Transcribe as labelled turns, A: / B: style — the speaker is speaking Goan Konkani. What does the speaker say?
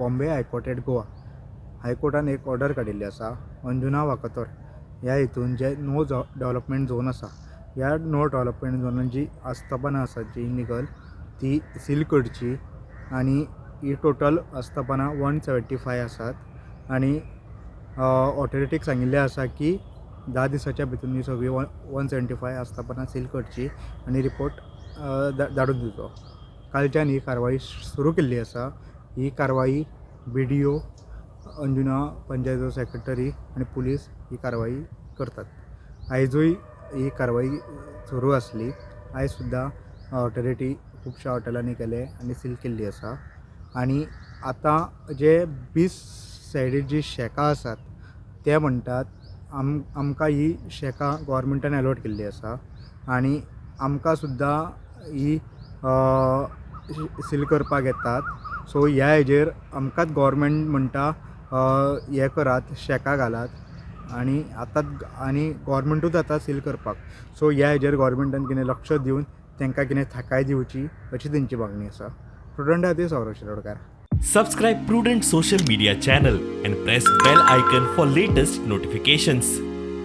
A: Bombay High Court at Goa. हायकोर्टान एक ऑर्डर काडिल्ली आसा. अंजुना वाकतोर ह्या हितून जे नो डेवलपमेंट झोन आसा, ह्या नो डेवलपमेंट झोनान जी आस्थापनां आसा जी इलिगल, ती सील करची आनी ही टोटल आस्थापनां 175 आसात आनी ऑथॉरिटीक सांगिल्लें आसा की 10 दिसाच्या भितून ही सगळी 175 आस्थापनां सील करची आनी रिपोर्ट धाडून दिवचो. कालच्यान ही कारवाई सुरू केल्ली आसा. ही कारवाई बीडीओ, अंजुना पंचायतीचो सेक्रेटरी आनी पुलीस ही कारवाई करतात. आयजूय ही कारवाई सुरू आसली. आयज सुद्दां ऑथॉरिटी खुबश्या हॉटेलांनी गेले आनी सील केल्ली आसा. आनी आतां जे बीच सायडीर जी शॅकां आसात, ते म्हणटात आमकां ही शॅकां गोवोरमेंटान एलोट केल्ली आसा आनी आमकां सुद्दां ही सील करपाक येतात. सो ह्या हेजेर आमकांच गोवोरमेंट म्हणटा हें करात, शॅकां घालात आनी आतां आनी गोवोरमेंटूच आतां सील करपाक. सो ह्या हेजेर गोवोरमेंटान कितें लक्ष दिवन तांकां कितें थाकाय दिवची अशी तेंची मागणी आसा. प्रुडंटा खातीर Saurabh Shirodkar.
B: Subscribe Prudent Social Media channel and press bell icon for latest notifications.